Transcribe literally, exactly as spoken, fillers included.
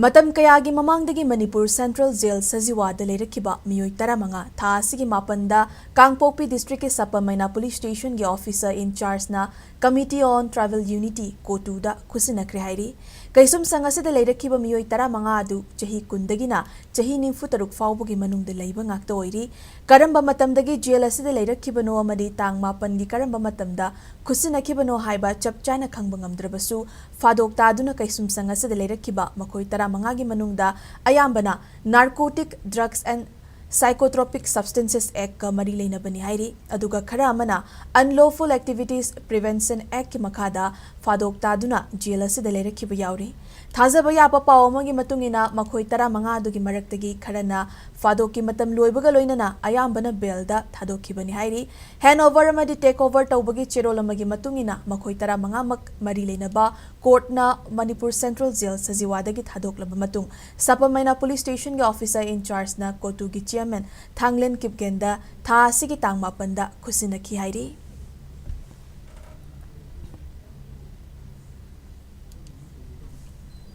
ꯃꯇꯝ ꯀꯌꯥꯒꯤ ꯃꯃꯥꯡꯗꯒꯤ ꯃꯅꯤꯄꯨꯔ ꯁꯦꯟꯇ꯭ꯔꯦꯜ ꯖꯦꯜ ꯁꯖꯤꯋꯥꯗ ꯂꯩꯔꯛꯈꯤꯕ ꯃꯤꯑꯣꯏ ꯇꯔꯥꯃꯉꯥ ꯊꯥ ꯑꯁꯤꯒꯤ ꯃꯥꯄꯟꯗ ꯀꯥꯡꯄꯣꯛꯄꯤ ꯗꯤꯁꯇ꯭ꯔꯤꯛꯀꯤ ꯁꯄꯝ ꯃꯩꯅꯥ ꯄꯨꯂꯤꯁ ꯁ꯭ꯇꯦꯁꯟꯒꯤ ꯑꯣꯐꯤꯁꯔ ꯏꯟ ꯆꯥꯔꯖꯅ Committee on Tribal Unity, ꯀꯣꯇꯨꯗ ꯈꯨꯠꯁꯤꯟꯅꯈ꯭ꯔꯦ ꯍꯥꯏꯔꯤ꯫ ꯀꯩꯁꯨꯝꯁꯪ ꯑꯁꯤꯗ ꯂꯩꯔꯛꯈꯤꯕ ꯃꯤꯑꯣꯏ ꯇꯔꯥꯃꯉꯥ ꯑꯗꯨ ꯆꯍꯤ ꯀꯨꯟꯗꯒꯤꯅ ꯆꯍꯤ ꯅꯤꯐꯨ ꯇꯔꯨꯛ ꯐꯥꯎꯕꯒꯤ ꯃꯅꯨꯡꯗ ꯂꯩꯕ ꯉꯥꯛꯇ ꯑꯣꯏꯔꯤ꯫ ꯀꯔꯝꯕ ꯃꯇꯝꯗꯒꯤ ꯖꯦꯜ ꯑꯁꯤꯗ ꯂꯩꯔꯛꯈꯤꯕꯅꯣ ꯑꯃꯗꯤ ꯇꯥꯡ ꯃꯥꯄꯟꯒꯤ ꯀꯔꯝꯕ ꯃꯇꯝꯗ ꯈꯨꯠꯁꯤꯟꯅꯈꯤꯕꯅꯣ ꯍꯥꯏꯕ ꯆꯞ ꯆꯥꯅ ꯈꯪꯕ ꯉꯝꯗ꯭ꯔꯕꯁꯨ, ꯐꯥꯗꯣꯛ ꯇꯥꯗꯨꯅ ꯀꯩꯁꯨꯝꯁꯪ ꯑꯁꯤꯗ ꯂꯩꯔꯛꯈꯤꯕ ꯃꯈꯣꯏ ꯇꯔꯥꯃꯉꯥꯒꯤ ꯃꯅꯨꯡꯗ ꯑꯌꯥꯝꯕꯅ Narcotic Drugs and Psychotropic Substances Actꯀ ꯃꯔꯤ ꯂꯩꯅꯕꯅꯤ ꯍꯥꯏꯔꯤ꯫ ꯑꯗꯨꯒ ꯈꯔ ꯑꯃꯅ Unlawful Activities Prevention Actꯀꯤ ꯃꯈꯥꯗ ꯐꯥꯗꯣꯛ ꯇꯥꯗꯨꯅ ꯖꯦꯜ ꯑꯁꯤꯗ ꯂꯩꯔꯛꯈꯤꯕ ꯌꯥꯎꯔꯤ꯫ ꯊꯥꯖꯕ ꯌꯥꯕ ꯄꯥꯎ ꯑꯃꯒꯤ ꯃꯇꯨꯡ ꯏꯟꯅ, ꯃꯈꯣꯏ ꯇꯔꯥꯃꯉꯥ ꯑꯗꯨꯒꯤ ꯃꯔꯛꯇꯒꯤ ꯈꯔꯅ ꯐꯥꯗꯣꯛꯀꯤ ꯃꯇꯝ ꯂꯣꯏꯕꯒ ꯂꯣꯏꯅꯅ ꯑꯌꯥꯝꯕꯅ ꯕꯦꯜꯗ ꯊꯥꯗꯣꯛꯈꯤꯕꯅꯤ ꯍꯥꯏꯔꯤ꯫ Hand over ꯑꯃꯗꯤ take over ꯇꯧꯕꯒꯤ ꯆꯦꯔꯣꯜ ꯑꯃꯒꯤ ꯃꯇꯨꯡ ꯏꯟꯅ, ꯃꯈꯣꯏ ꯇꯔꯥꯃꯉꯥꯃꯛ ꯃꯔꯤ ꯂꯩꯅꯕ ꯀꯣꯔꯠꯅ ꯃꯅꯤꯄꯨꯔ ꯁꯦꯟꯇ꯭ꯔꯦꯜ ꯖꯦꯜ ꯁꯖꯤꯋꯥꯗꯒꯤ ꯊꯥꯗꯣꯛꯂꯕ ꯃꯇꯨꯡ, ꯁꯄꯝ ꯃꯩꯅꯥ ꯄꯨꯂꯤꯁ ꯁ꯭ꯇꯦꯁꯟꯒꯤ ꯑꯣꯐꯤꯁꯔ ꯏꯟ ꯆꯥꯔꯖꯅ ꯀꯣꯇꯨꯒꯤ ꯆꯤꯌꯔꯃꯦꯟ ꯊꯥꯡꯂꯦꯟ ꯀꯤꯞꯒꯦꯟꯗ ꯊꯥ ꯑꯁꯤꯒꯤ ꯇꯥꯡ ꯃꯥꯄꯟꯗ ꯈꯨꯠꯁꯤꯟꯅꯈꯤ ꯍꯥꯏꯔꯤ꯫